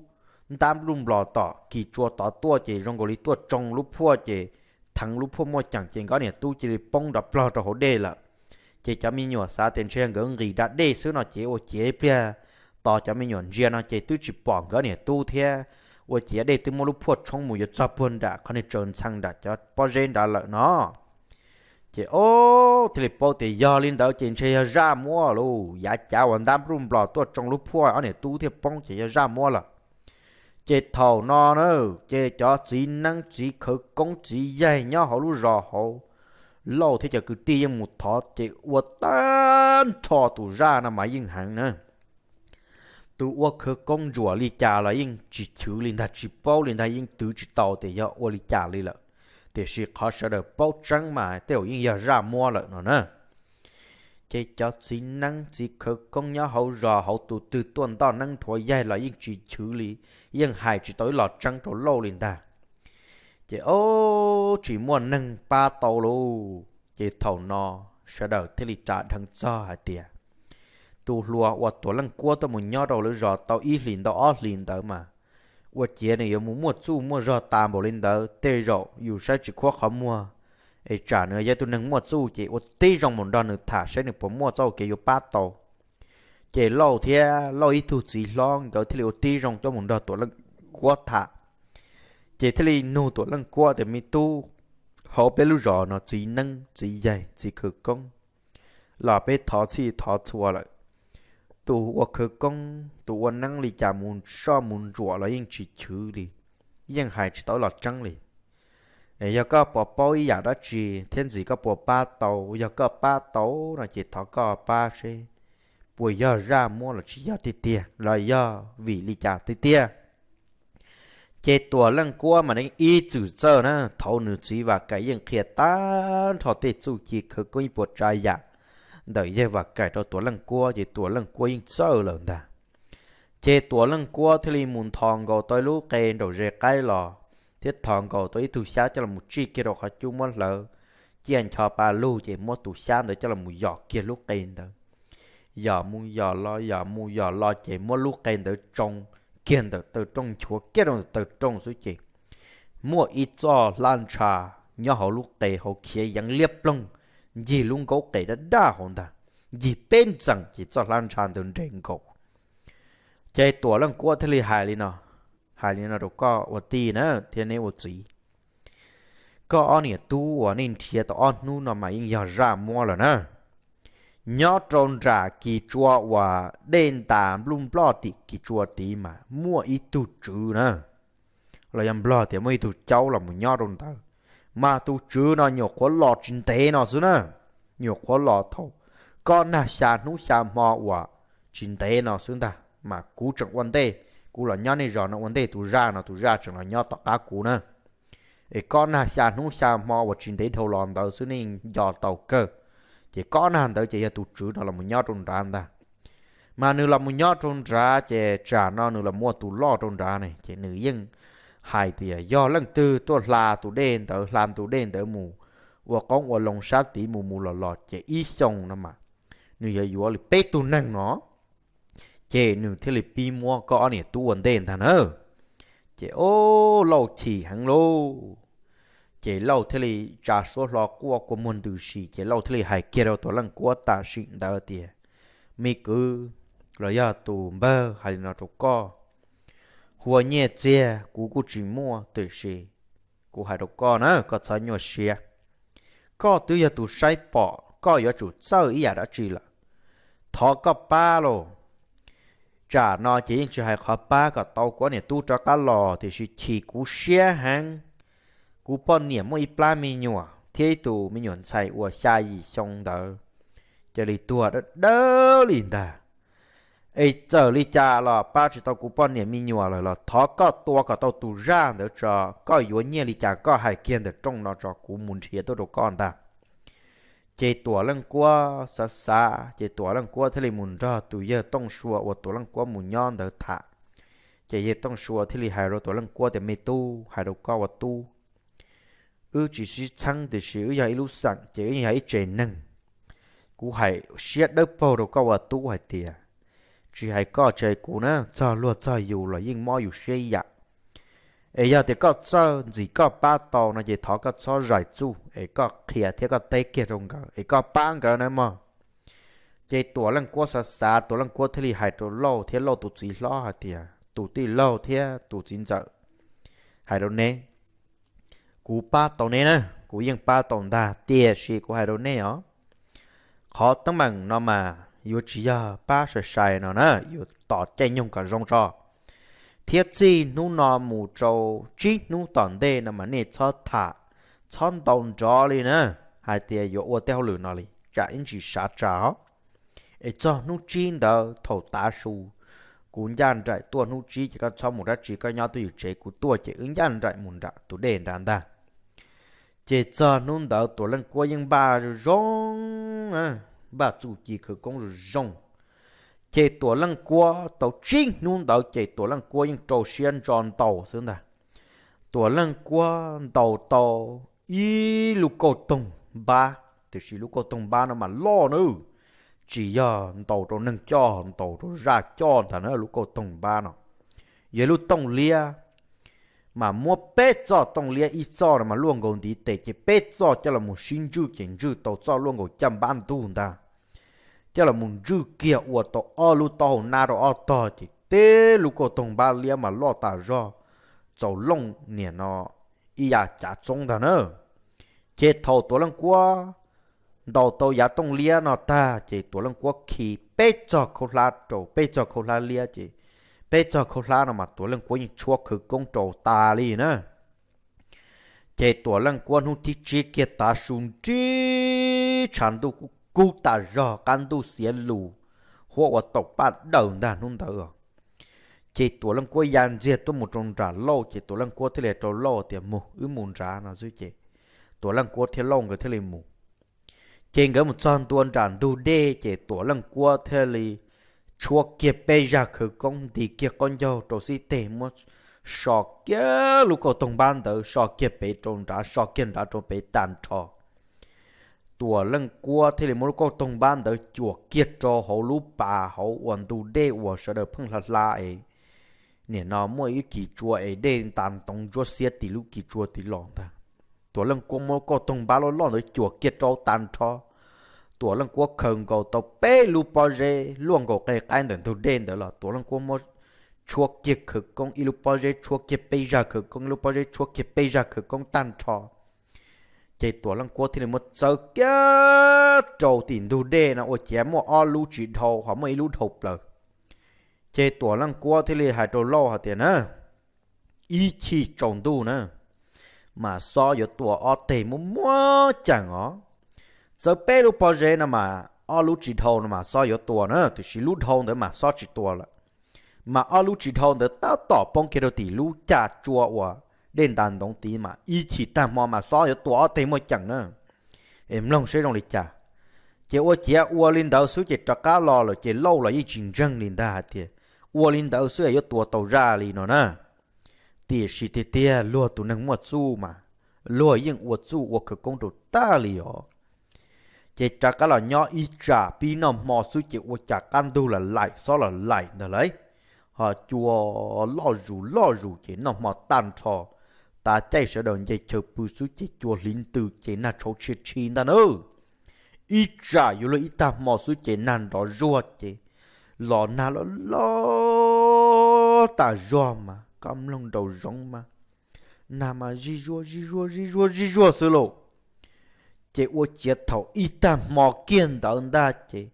ntab npluj nplos tom kis tsua tod tuaj ces zoo nkaus li tuaj tsoo lub phuaj ces theev lub phuaj muaj ceem ces nkawd niam tub cia li poob nrov plog rau hauv dej lawm. Ces cov me nyuam xav tias ntshe nkawd nqis da dej xwb no ces ua ciav ib pliag tos cov me nyuam ntsia no ces twb tsis pom nkawd niam tub thiab, ua ciav dej twb muab lub phuaj tshoob mus yuav txog puag nram qhov niag tsaws ntxhee nram cov pob zeb nrad lawm no. Ces o, thiaj li paub tias yog li ntawd ces ntshe yog zaj muab lauj, yav cav uas ntab npluj nplos tuaj tsoo lub phuaj ob niam tub thiaj poob ces yog zaj muab lawm. Ces thaum no na, ces cov txiv neeb txiv khawv koob txiv yaig nyob hauv lub zos hauv, lauj thiab cov kwv tij yeej mus thov ces ua tag nrho tus zaj no mas yeej heev na. Tus ua khawv koob ntsuam li cas los yeej tsis chwv li ntag, tsis paub li ntag, yeej twv tsis tau tias yog ua li cas li lawm. Tiam sis qhov sawv daws paub tseeb mas tej zaum yeej yog zaj muab lawm no na. Ces cov txiv neeb txiv khawv koob nyob hauv zos hauv tus twg tuaj ntoj neeb nthuav yaig los yeej tsis chwv li, yeej hais tsis tau ib los tseeb rau lauj li ntag. Ces o, tsis muaj neeg pab tau lauj. Ces thaum no sawv daws thiaj li ras dheev txog hais tias tus hluas uas Tuam Leej Kuab tuaj mus nyob rau lawv zos tau ib hlis ntau ob hlis ntawd mas ua ciav nws yuav mus muaj txuj muaj zog tas npaum li ntawd, tej zaum yus saib tsis khuab qhov muag, es tsam nws yog tus neeg muaj txuj ces ua tib zoo mus nrog nws tham saib nws puas muaj txoj kev yuav pab tau. Ces lauj thiab lauj ib tug txiv hlob nkawd thiaj li ua tib zoo coj mus nrog Tuam Leej Kuab tham. Ces thiaj li nug Tuam Leej Kuab tias me tub, hauv peb lub zos no txiv neeb txiv yaig txiv khawv koob los peb thov txhij thov txhua lawm, tus ua khawv koob tus ua neeb li cas mus soj mus ntsuam los yeej tsis chwv li, yeej hais tsis tau ib los tseeb li. Yog koj puas paub ib yam dab tsi thiab ntxim koj puas pab tau, yog koj pab tau no ces thov koj pab seb puas yog zaj muab los tsis yog tiag tiag los yog vim li cas tiag tiag. Ces Tuam Leej Kuab mas ib txwm txawj na, thaum nws txiv Vam Kaim yeej qhia tag nrho tej txuj ci khawv koob ib puas tsav yam ntawm yawg Vam Kaim rau Tuam Leej Kuab ces Tuam Leej Kuab yeej txawj lawm ntag. Ces Tuam Leej Kuab thiaj li mus nthos nkaus tau lub qe nraum ze qaib los, thiab thos nkaus tau ib tug xyab coj los tsij kiag rau qhov cub muab hlawv ciaj ncho pa lug ces muab tus xyab ntawd coj los yos kiag lub qe ntawd. Yos mus yos los yos mus yos los ces muab lub qe ntawd tsoo kiag ntawm taw rooj, nchuav kiag rau ntawm taw rooj xwb ces muaj ib txoj hlab ntsha nyob hauv lub qe hauv khiav yeev liab ploog ncig lub nkaub qe daj daj hauv ntag, ncig peb ntxees ces txoj hlab ntsha ntawd nres nkaus. Ces Tuam Leej Kuab thiaj li hais li no, hais li no rau koj ua tij na thiab neb ua txiv, koj ob niam tub uas nej nrhiav tau ob hnub no mas yeej yog zaj muab lawm na. Nyob rau nram kis tsua uas dej ntas npluj nploj tim kis tsua tid mas muaj ib tug tswv na, los yog nplog tias muaj ib tug caub los mus nyob rau ntawd, mas tus tswv no nyuam qhuav los tsis ntev no xwb na, nyuam qhuav los thaum koj nag xya hnub xya hmo uas tsis ntev no xwb ntag, mas kuv tseem ua ntej, kuv los nyob nej zos no ua ntej tus zaj no, tus zaj tseem los nyob tom qab kuv na. Es koj nag xya hnub xya hmo uas tsis ntev dhau los ntawd xwb nej nco tau kawg, ces koj nag ntawd ces yog tus tswv no los mus nyob rau nrad ntag. Mas nws los mus nyob rau nrad ces tsam no nws los muaj tus loj rau nrad ne, ces nws yeej hais tias yog leej twg tuaj hla tus dej ntawd, hla tus dej ntawd mus ua qoob ua loo sab tid mus mus los los ces ib xyoo no mas nws yuav yuav li peb tug neeg no, ces nws thiaj li pib muab koj ob niam tub ua ntej ntag na. Ces ub, Lauj chim heev lauj. Ces Lauj thiaj li tsa suab hlo quaj kua muag ntws si, ces Lauj thiaj li hais kiag rau Tuam Leej Kuab tam sim ntawd tias, Me kwv, los yog tus npawg hais li no rau koj, hua nyiaj txiag kuv kuj tsis muaj, tiam sis kuv hais rau koj na, koj txhob nyuaj siab. Koj twb yog tus saib pom, koj yuav tsum txawj ib yam dab tsi lawm. Thov koj pab lauj. Tsam no ces yeej tsis hais qhov pab kom tau kuv niam tub rov qab los, tiam sis chim kuv siab heev. Kuv poj niam muaj ib plab me nyuam thiab ib tug me nyuam ntxhais uas xya yim xyoo ntawd, cia li tuag dawb dawb li ntag. Es txawm li cas los pab tsis tau kuv poj niam me nyuam lawm los thov koj tua kom tau tus zaj ntawd tso, koj yuav nyiaj li cas koj hais kiag ntawm rooj no tso, kuv mus nrhiav tuaj rau koj ntag. Ces Tuam Leej Kuab xav xav, ces Tuam Leej Kuab thiaj li mus nrog tus yawg Tooj Sua uas Tuam Leej Kuab mus nyob ntawd tham. Ces yawg Tooj Sua thiaj li hais rau Tuam Leej Kuab tias, Me tub, hais rau koj ua tub, wb tsis sib txheeb tiam sis wb yog ib lub xeem ces wb yeej yog ib tsev neeg. Kuv hais siab dawb paug rau koj ua tub hais tias, tsis hais koj tsis hais kuv na, txog luag txog yus los yeej mob yus siab yam. Es yog tias koj txawj ntxim koj pab tau no ces thov koj txhob zais txuj es koj qhia thiab koj teb kiag rau nkawd es koj pab nkawd na mog. Ces Tuam Leej Kuab xav xav, Tuam Leej Kuab thiaj li hais rau Lauj thiab Lauj tus txiv hlob hais tias, Tus tij laug thiab tus txiv ntxawm, hais rau neb, kuv pab tau neb na, kuv yeej pab tau ntag, tiam sis kuv hais rau nej os, qhov teeb meem no mas yuav tsis yog pab sai sai no na, yuav tos caij nyoog kom zoo tso. Thiab txij hnub no mus rau tsib hnub tom ntej no mas nej txhob tham, txhob ntaus nrov li na, hais tias yuav ua tej hauj lwm no li, tsam ib ntsis sav tsa os. Es txog hnub tsib ntawd thaum tav su, kuv ncaj nraim tuaj hnub tsib ces koj txhob mus dab tsi, koj nyob twj ywm tsev, kuv tuaj ces wb ncaj nraim mus nram tus dej nrad ntag. Ces txog hnub ntawd Tuam Leej Kuab yeej npaj zoo zoo, npaj txuj ci khawv koob zoo zoo. Ces Tuam Leej Kuab tau tsib hnub ntawd ces Tuam Leej Kuab yeej rau siab ntso ntaus xwb ntag. Tuam Leej Kuab ntaus tau ib lub kauj toog npab, tiam sis lub kauj toog npab no mas loj nawb, tsis yog ntaus rau neeg coj, ntaus rau zaj coj ntag na. Lub kauj toog npab no yog lub tooj liab, mas muab peb txoj tooj liab, ib txoj no mas luaj nkaus ntiv tes, ces peb txoj coj los mus sib ntswj ces ntswj tau txoj luaj nkaus caj npab ntug ntag. Coj los mus ntswj kiag ua tau ob lub taub hau nab rau ob tog, ces teb lub kauj toog npab liab mas loj tas zog, txaus looj niam no ib yav cav txoob ntag na. Ces thaum Tuam Leej Kuab ntaus tau yav tooj liab no tag ces Tuam Leej Kuab khi peb txog khaub hlab rau, peb txog khaub hlab liab, ces peb txog khaub hlab no mas Tuam Leej Kuab yeej tshuab khawv koob rau tas li na. Ces Tuam Leej Kuab hnub thib tsib kiag tav su nrib tshav ntuj kub kub tas zog, qab ntuj xiav lus, huab ua taum paj daws ntag hnub ntawd. Ces Tuam Leej Kuab ya ntxiag tuaj mus rau nram Lauj, ces Tuam Leej Kuab thiaj li rau Lauj tias, Mus, wb mus nrad no xwb. Ces Tuam Leej Kuab thiab Lauj nkawd thiaj li mus. Ces nkawd mus txog ntua nram ntug dej, ces Tuam Leej Kuab thiaj li tshuab kiag peb zaj khawv koob, nti kiag qaub ncaug rau xib teg, muab so kiag lub kauj toog npab ntawd, so kiag pem rau nrad, so kiag nrad rau pem tag nrho. Tuam Leej Kuab thiaj li muab lub kauj toog npab ntawd cuam kiag rau hauv lub pas hauv uas ntug dej uas sawv daws pheej hla hla es nim no muaj ib kis tsua es dej ntas ntoov ntsuab xiab tim lub kis tsua tid los ntag. Tuam Leej Kuab muab lub kauj toog npab loj loj ntawd cuam kiag rau tag nrho. Tuam Leej Kuab khaws nkaus tau peb lub pob zeb luaj nkaus qe qaib ntawm ntug dej ntawd los Tuam Leej Kuab muab tshuab kiag khawv koob, ib lub pob zeb tshuab kiag peb zaj khawv koob, ib lub pob zeb tshuab kiag peb zaj khawv koob tag nrho. Ces Tuam Leej Kuab thiaj li muab txawb kiag rau tim ntug dej no ua ciav muaj ob lub tsis dhau, ho muaj ib lub dhau plaws. Ces Tuam Leej Kuab thiaj li hais rau Lauj hais tias na, ib chim tsaus ntuj na, mas xob yuav tua ob teg muaj muab ceem os. Txawb peb lub pob zeb no mas ob lub tsis dhau no mas xob yuav tua na, tiam sis lub dhau ntawd mas xob tsis tua lawm. Mas ob lub tsis dhau ntawd tab tom poob kiag rau tim lub caj tsua uas dej ntas ntoov tid mas ib chim tag hmo mas xob yuav tua ob teg muaj ceem na. Es mloog seb zoo li cas. Ces ua ciav ua li ntawd xwb ces rov qab los lawm ces Lauj los yeej tsis ntseeg li ntag hais tias ua li ntawd xwb es yuav tua tau zaj li no na. Tiam sis tiag tiag luag tus neeg muaj txuj mas luag yeej ua txuj ua khawv koob rau tag li os. Ces rov qab los nyob ib tsam pib noj hmo xwb ces ua cas qab ntug los laim xob los laim ntag lauj. ho cua loj zus loj zus ces noj hmo tag nrho, tav caij sawv daws nce chaw pw xwb ces cua hliv ntws ces nag tshauv tshia tshi ntag nawb. Ib tsam yuav luag ib tag hmo xwb ces nag nrov zuag ces los nag loj loj tas zog mas koj mloog nraum zoov mas nag mas zij zuag zij zuag zij zuag zij zuag xwb lauj. Ces ua ciav thaum ib tag hmo kiag ntawd ntag ces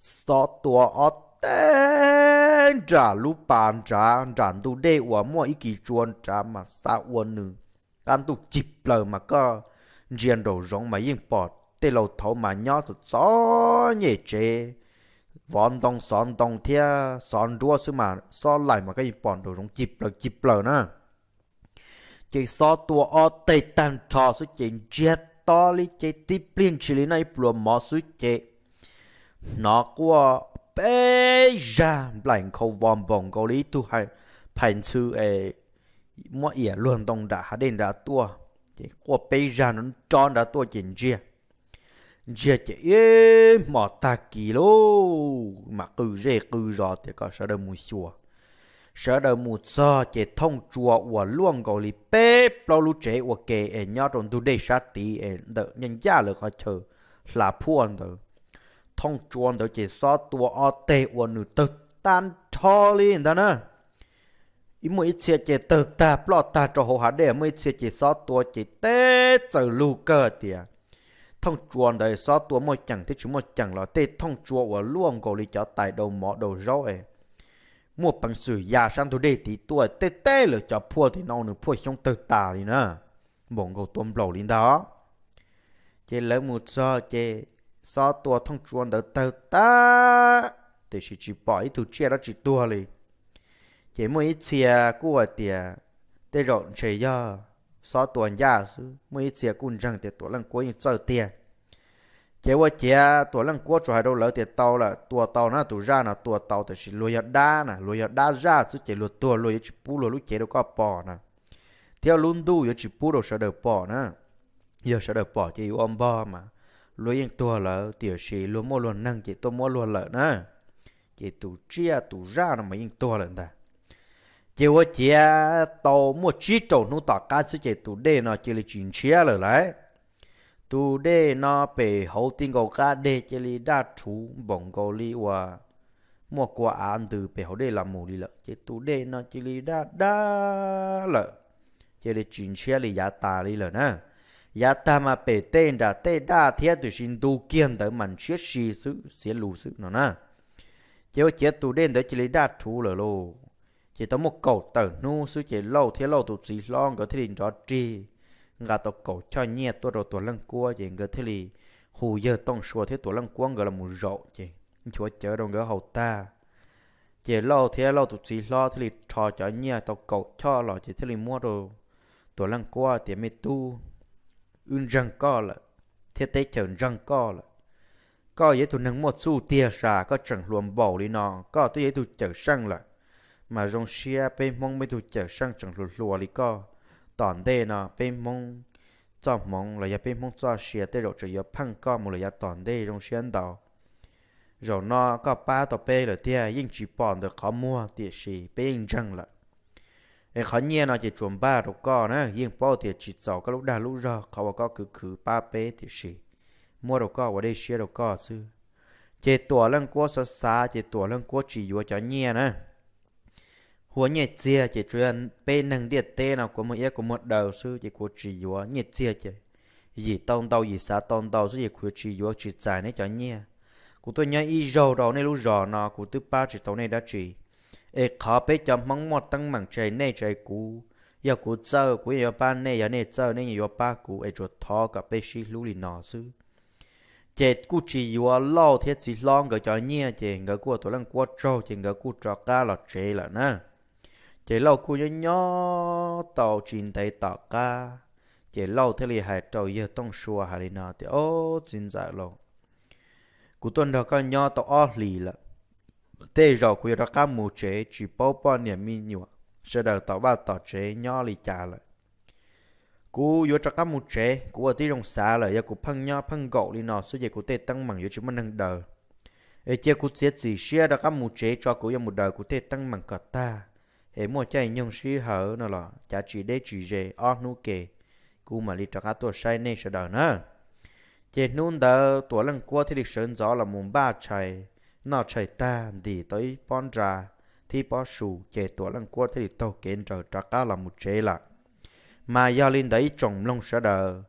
Xov Tua ob teg nram lub pas nrad, nram ntug dej uas muaj ib kis tsua nrad mas xav ua nws qab ntuj cig plaws mas koj ntsia nraum zoov mas yeej pom tej laus thaud mas nyob txom txom nyem tsev, vov ntoo xov ntoo thiab xov nruab xwb mas xob laim mas koj yeej pom nraum zoov cig plaws cig plaws na. Ces Xov Tua ob teg tag nrho xwb ces ntsiag to li ces tib pliag ntshis li noj ib pluas mov xwb ces hnov quaj peb zag nplaim nkhaus vos npaum nkaus li ib tug phais ntxhw es muab iam luag ntoo nram hav dej nrad tuaj. Ces quaj peb zag nrov nrov nrad tuaj ces ntsiag, ntsiag ces ib hmos tag kis lauj mas qw zej qw zos tias kom sawv daws mus xyuas. Sawv daws mus txog ces thooj tsua uas luaj nkaus li peb plaub lub tsev ua ke es nyob rau ntug dej sab tid es ntawm ncaj ncaj lawv qhov chaw hla phuaj ntawd. Thooj tsua ntawd ces Xov Tua ob teg uas nws tawg tag nrho li ntag na. Ib muaj ib txhia ces tawg tag ploj tag rau hauv hav dej, muaj ib txhia ces Xov Tua ces teb txaws lug kawg tias thooj tsua ntawd Xov Tua muaj ceem thiab tsis muaj ceem los tej thooj tsua uas luaj nkaus li cov tais daus mov daus zaub es muaj peev xwm ya sab ntug dej tid tuaj tej teb lawm cov phuaj tim no nws phuaj xyoob tawg tas li na, npaum nkaus tua nplaum li ntag. Ces lawv mus txog ces Xov Tua thooj tsua ntawd tawg tag, tiam sis tsis pom ib tug tsiaj dab tsi tuag li. Ces muaj ib txhia kuj hais tias tej zaum ntshe yog Xov Tua ncaj xwb, muaj ib txhia kuj ntseeg tias Tuam Leej Kuab yeej txawj tiag. Ces ua ciav Tuam Leej Kuab tsuas hais rau lawv tias tau lawm, tua tau na, tus zaj no tua tau, tiam sis luag yog dab na, luag yog dab zaj xwb ces luag tuag luag yuav tsis pub luag lub cev rau koj pom na, thiab lub ntuj yuav tsis pub rau sawv daws pom na. Yog sawv daws pom ces yuav ua npog mas luag yeej tuag lawm, tiam sis luag muaj luag neeg ces tuaj muab luag lawm na. Ces tus tsiaj tus zaj no mas yeej tuag lawm ntag. Ces ua ciav tau muaj tsib rau hnub tom qab xwb ces tus dej no cia li tsis ntshiab lawm lauj. Tus dej no pem hauv ti nkaus qab deg cia li daj rhuv npaum nkaus li uas muaj kua av ntws pem hauv dej los mus li lawm, ces tus dej no cia li daj daj lawm, cia li tsis ntshiab li yav tas li lawm na. Yav tag mas pem tej nram tej daj thiab, tiam sis ntu kiag ntawd mas ntshiab si xwb, xiav lus xwb no na. Ces ua ciav tus dej ntawd cia li daj rhuv lawm lauj. Ces tau muaj kaum tawm hnub xwb ces Lauj thiab Lauj tus txiv hlob nkawd thiaj li nrov rig nqa tau kaum choj nyiaj tuaj rau Tuam Leej Kuab, ces nkawd thiaj li hu yawg Tooj Sua thiab Tuam Leej Kuab nkawd los mus zaum ces nchuav cawv rau nkawd haus tag. Ces Lauj thiab Lauj tus txiv hlob thiaj li rho cov nyiaj tau kaum choj los ces thiaj li muab rau Tuam Leej Kuab tias, Me tub, wb ntseeg koj lawm, thiab teb chaws ntseeg koj lawm. Koj yog ib tug neeg muaj txuj tiag sas, koj tseem hluas npaum li no, koj twb yog ib tug cawm seej lawm. Mas zoo siab peb Hmoob muaj ib tug cawm seej tseem hluas hluas li koj, tom ntej no peb Hmoob txoj hmoov los yog peb Hmoob txoj sia tej zaum tseem yuav pheej koj mus lawm yav tom ntej, zoo siab ntau. Zaum no koj pab tau peb lawm tiag, yeej tsis pom ntawm qhov muag tiam sis peb yeej ntseeg lawm. Es qhov nyiaj no ces tsuas npaj rau koj na, yeej paub tias tsis txaus koj lub dag lub zog qhov uas koj khwv khwv pab peb tiam sis muab rau koj ua dej siab rau koj xwb. Ces Tuam Leej Kuab xav xav ces Tuam Leej Kuab tsis yuav cov nyiaj na. Hu ua nyiaj txiag ces tsuas yog peb neeg ntiaj teb no kua muag iab kua muag daw xwb ces kuv tsis yuav nyiaj txiag ces yim tau ntau yim xav tau ntau xwb ces kuv yuav tsis yuav tsis txais neb cov nyiaj. Kuv tuaj nyob ib zaug rau nej lub zos no kuv twb pab tsis tau nej dab tsi. Es qhov peb cov Hmoob muaj teeb meem tsis hais nej tsis hais kuv, yog kuv txawj kuv yeej yuav pab nej, yog nej txawj nej yeej yuav pab kuv, es tsuas thov kom peb sib hlub li no xwb. Ces kuj tsis yuav Lauj thiab txiv hlob nkawd cov nyiaj ces nkawd kuj ua Tuam Leej Kuab tsaug ces nkawd kuj rov qab los tsev lawm na. Ces Lauj kuj nyob nyob tau tsis ntev tom qab, ces Lauj thiaj li hais rau yawg Tooj Sua hais li no tias, Ob, txiv ntxawm lauj, kuv tuaj nrog koj nyob tau ob hlis lawm, tej zaum kuv yuav rov qab mus tsev tsis paub poj niam me nyuam sawv daws tom vaj tom tsev nyob li cas lawm. Kuv yuav rov qab mus tsev, kuv ua tib zoo xav lawm yog kuv pheej nyob pheej nkaum li no xwb ces kuv tej teeb meem yuav tsis muaj neeg daws. Es cia kuv txiav txim siab rov qab mus tsev tso, kuv yuav mus daws kuv tej teeb meem kom tag, es muaj caij nyoog sij hawm no los cav tsis deb tsis ze ob hnub ke, kuv mam li rov qab tuaj saib nej sawv daws na. Ces hnub ntawd Tuam Leej Kuab thiaj li sawv ntxov los mus npaj tshais, noj tshais tag ntim tau ib pob nra thiab pob su, ces Tuam Leej Kuab thiaj li taug kev nraws rov qab los mus tsev lawm. Mas yog li ntawd ib tsoom mloog sawv daws,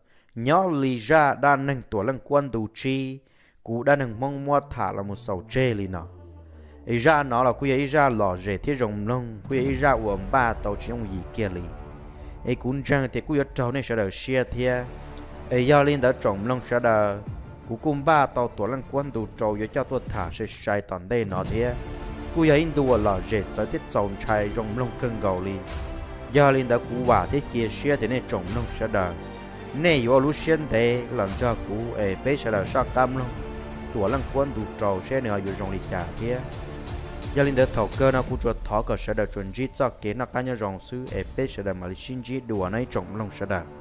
nyob li zaj dab neeg Tuam Leej Kuab ntu tsib, kuv Dab Neeg Hmoob muab tham los mus xaus tseg li no. Es zaj no los kuj yog ib zaj lom zem thiab zoo mloog, kuj yog ib zaj uas npaj tau tsis yooj yim kiag li. Es kuv ntseeg tias kuj yuav raug nej sawv daws siab thiab. Es yog li ntawd tsoom mloog sawv daws, kuv kuj npaj tau Tuam Leej Kuab ntu rau yuav coj tuaj tham sai sai tom ntej no thiab. Kuj yog ib ntu uas lom zem txawv thiab txaus ntshai zoo mloog kawg nkaus li. Yog li ntawd kuv vam thiab cia siab tias nej tsoom mloog sawv daws, nej yuav ua lub siab ntev los nrog kuv es peb sawv daws soj qab mloog Tuam Leej Kuab ntu rau seb nws ho yuav zoo li cas thiab. Yog li ntawd thaum kawg no kuv tsuas thov kom sawv daws tsuas ntsib txoj kev noj qab nyob zoo xwb es peb sawv daws mam li sib ntsib dua no ib tsoom mloog sawv daws.